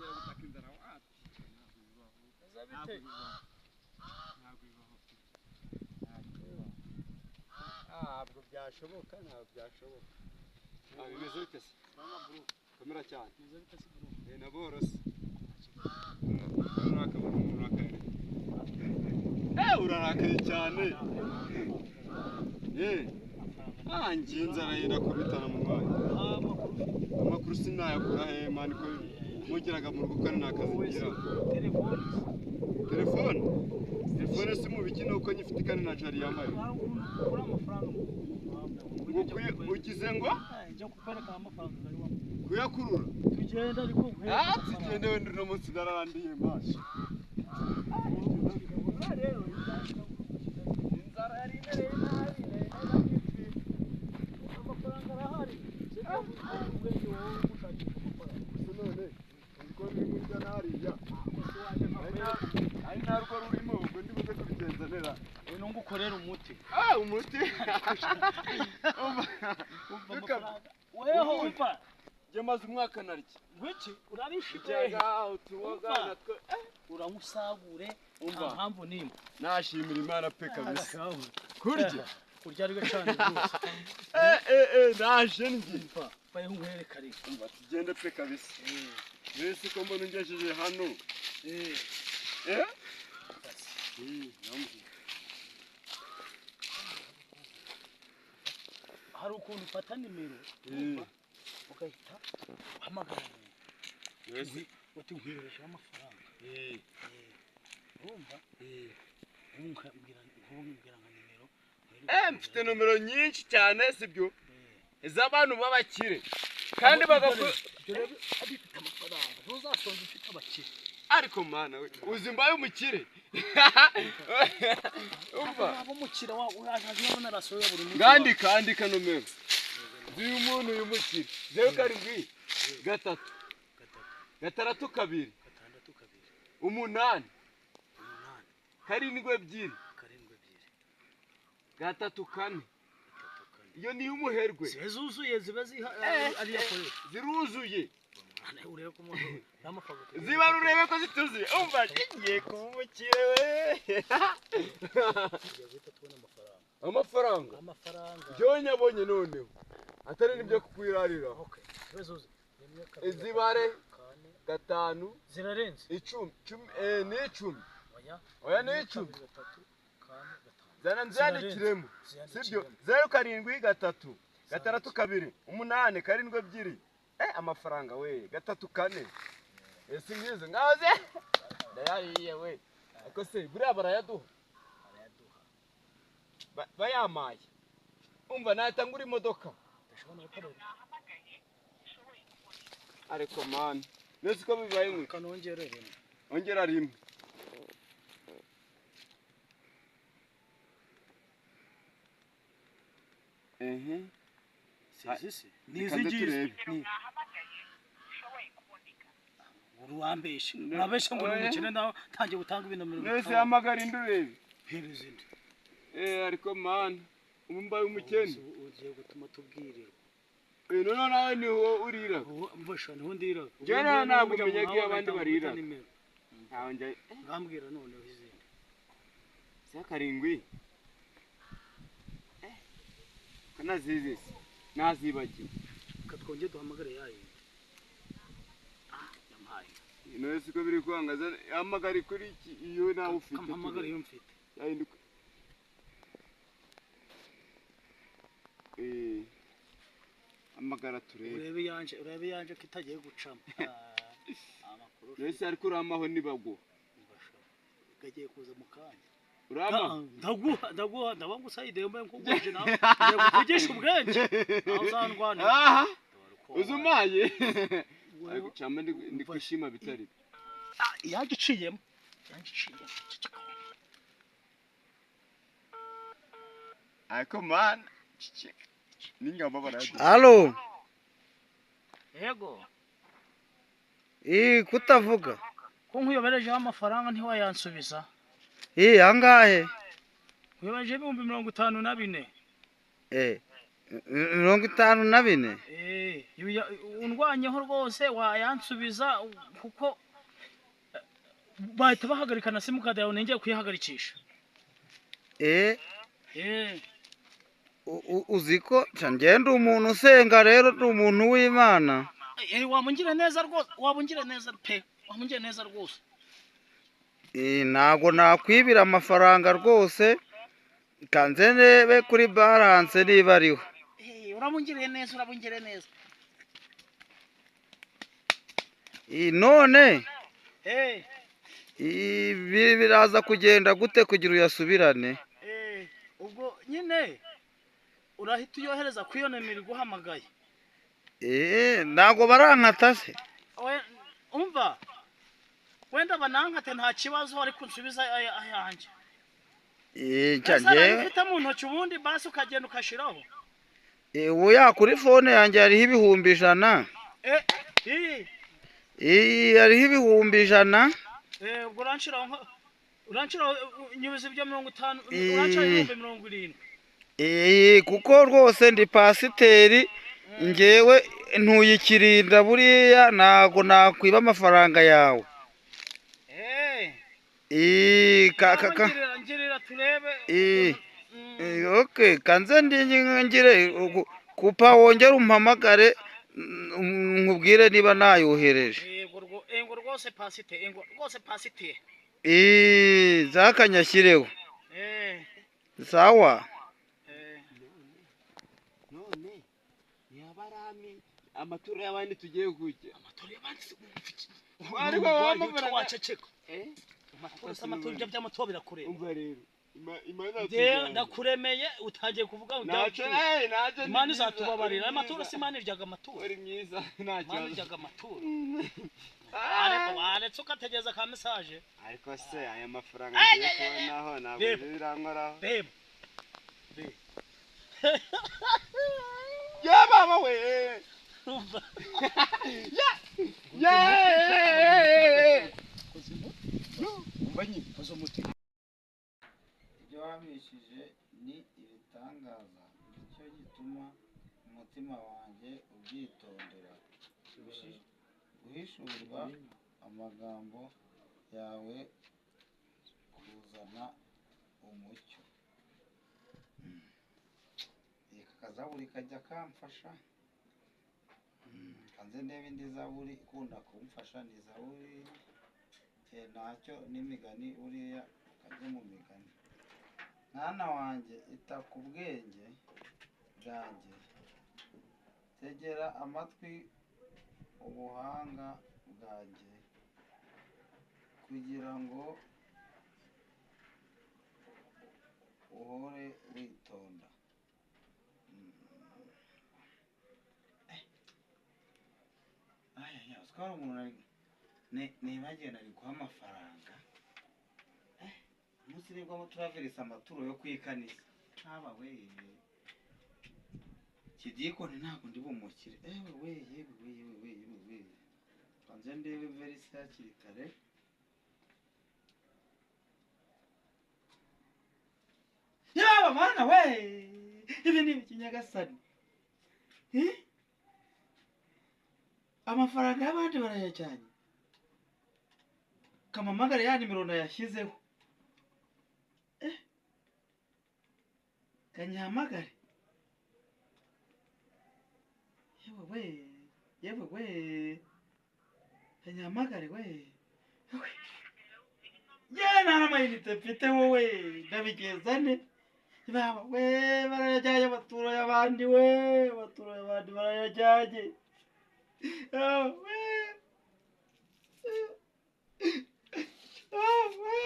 Kongera gutaka inzara wapi? Bite? Ntabwo bibaho. Ntabwo byashoboka, ntabwo byashoboka. Bimeze bite se? Komera cyane. Bimeze bite se bro? Eh, naborose. Urakaye, urakaye. Eh, urarakaye cyane. Eh. Ah, ngiye inzara yenda kubitana mu mwanya. Amakuru sinayakura he man, ko mugeraga mu rugo kandi nakazi ngira. Telefone. Telefone? Telefone si mu biki nuko nyifite kandi na jari yambaye. Uri amafaranga ugize ngo? Njya kukwereka amafaranga ari wa. Kuyakurura. Tugenda ariko nkwereka. Ah, tugende wenda no munsi nararandiye mashi. Inzara yari imereye nabi, amafaranga arahari. Ubwenge wowe umushakisha amafaranga. Gusa none ndiko biri muri nariya. Ari nta rugo rurimo ubwo ndibuze kubigenza nera. We nungu ukorera umuti. Ah, umuti. Weho umva. Njye maze umwaka narya. Wiki urabishije. Utuboga natwo. Uramusagure nta mpamvu nimwe. Nashimira Imana pe kabisa. Kurya. Kurya ari gacane rwose. Eh naje ngi. Umva, baye nkwereka reka. Umva tugende pe kabisa. Mbese ko mbona ungejeje hano. Eh. Eh? Eh, namwe. Hari ukuntu ufata nimero ugahita uhamagara umuntu uti nkwireje amafaranga. Urumva? Nkubwira nka nimero. Mfite nomero nyinshi cyane sibyo? Iz'abantu b'abakire kandi bagakora abifite amafaranga ntuzasonza ufite abakire. Ariko mana we uzi mbaye umukire. Umva abo mukire wa uraje ubona rasoya buri munsi. Ngandika andika nomero z'uyu muntu uyu mukire 0 7 3 6 2 6 8 7 2 3 4. Iyo ni umuherwe. Zizuzuye ziba ari yakoresha. Ziruzuye. Urebe ko umuntu n'amafaranga. Ziba rurebe ko zituzuye. Umva ngiye kuba umukire we. Tugiye tubona amafaranga. Amafaranga. Amafaranga. Byo nyabonye noneho. Atari nibyo kukwirarira. Okay. Zizuzuye. Izibare 5 zirarenze. 10 10 ni 10. Oya. Oya ni 10. 3 4 5. Zana nzandikiremo. Sibyo 0 7 3 6 2 8 7 2. Amafaranga we 3 4. Ese ngize ngaze ndayariye we. Ariko se buriya barayaduha. Barayaduha. Bayamaye. Umva natangura imodoka. Ariko man, nese ko bibaye mwe. Kanongere rimwe. Ongera rimwe. Ehe. Sisi nizigize. Uruwambeshe. Urabeshe ngo umukene nawe tangiye gutanga ibintu mirongo. Nese hamagara indurebe. Hereza indi. Ariko man, umbaye umukene. Ugiye gutuma tubwirirwa. None nawe niho urira. Mvasha niho ndira. Njye ntabwo menyaga iyo abandi barira. Ntawe njye ngambwira none izindi. 7. Kanazizi. Nazibagiwe. Katwonge duhamagare yayi. Yampaye. None siko biri kwangaza hamagara kuri iki iyo nawe ufite. Kampamagara iyo mfite. Yahinduka. Amagara turebe. Urebe yanje kitagiye gucamo. Amakuru. Nese ariko uramaho nibago. Gagiye kuza mu kanya. Urama ndaguha ndabagusayide mbaye nkuguje nawe. Ngiye kukugisha ubwenge. Aho uzandwana. Aha. Uzumaye. Ariko chama ndi kwishima bitari. Yagiciyemo. Yagiciyemo. Ariko man ningamba barayaduha. Halo. Yego. Kutavuga. Ko nkuyoberejeho amafaranga ntiwayansubiza. Angahe? Nkuyobereje 54,000. 54? Undwanyeho rwose wayansubiza kuko bahita bahagarika na simukadi yawe nengeye kuyihagarikisha. Uzi ko ngenda umuntu usenga rero ndi umuntu w'Imana. Wamungira neza rwose, wamungira neza pe, wamungira neza rwose. Ntago nakwibira amafaranga rwose, kanze ndebe kuri balance niba ariho. Uramungiriye neza, uramungiriye neza. None ibi biraza kugenda gute kugira uyasubirane? Ubwo nyine urahita uyohereza kuri iyo nimero iguhamagaye. Ntago barankata se? Umva wenda banankate nta kibazo, ariko nsubiza ayanjye. Ufite mu ntoki ubundi basi ukagenda ukashiraho. Oya, kuri phone yanjye hariho 100,000. Hariho 100,000. Ubwo uranshiraho nyubiza ibyo 50, uranshiraho 70,000. Kuko rwose ndi pasiteri, ngewe ntuyikirinda buriya ntago nakwiba amafaranga yawe. Ngirira turebe. Okay, kanze ngire kupa wongere umpamagare nkubwire niba nayohereje. Yego rwose pasite, yego rwose pasite. Zakanyashyireho. Sawa. None yabarami amaturo y'abandi tugiye kujya. Amaturo y'abandi ariko wamamaga waceceka. Amaturo ibyo by'amaturo birakureba. Umva rero Imana ndakuremeye utangiye kuvuga ngo Imana izatubabarira. Amaturo si Imana iryaga amaturo. Uri mwiza nta kibazo. Imana iryaga amaturo. Ariko waretse ukategereza ka message. Ariko se aya mafaranga ngiye kubonaho ntabwo birankoraho. Reba. Ya baba we. Ya. Ya. Ibyo wamishije ni ibitangaza, nicyo gituma umutima wanjye ubyitondera. Guhishurwa amagambo yawe kuzana umucyo. Aka kazaburi kajya kamfasha. Kanze ndebe indi zaburi ikunda kumfasha, ni zaburi ntacyo n'imigani, buriya kajya mu migani. Mwana wanjye ita ku bwenge bwanjye, tegera amatwi ubuhanga bwanjye, kugira ngo uhore witonda. Uziko hari umuntu nibagiwe nari guha amafaranga. Umunsi nibwo turaverisa amaturo yo kwikanisa. Haba we kidikoni ntabwo ndi bumukire. Ewe we yewe we yewe we yewe we. Banze ndebe verisa hakiri kare. Yaba mwana we, ibi ni ikinyagasani. Amafaranga y'abandi barayajyanye. Kamamagare ya nimero nayashyizeho. Kanyahamagare. Yewe we, yewe we. Kanyahamagare we. Ye nta n'amayinite mfite wowe, ndabigenza nte? Baba we, barayajyanye amaturo y'abandi we, amaturo y'abandi barayajyanye. We. We.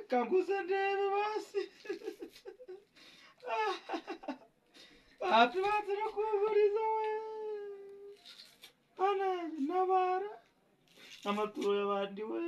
Kanguze ndebe basi. Hapi banze no kuguriza we. Bana nabara amaturo y'abandi we.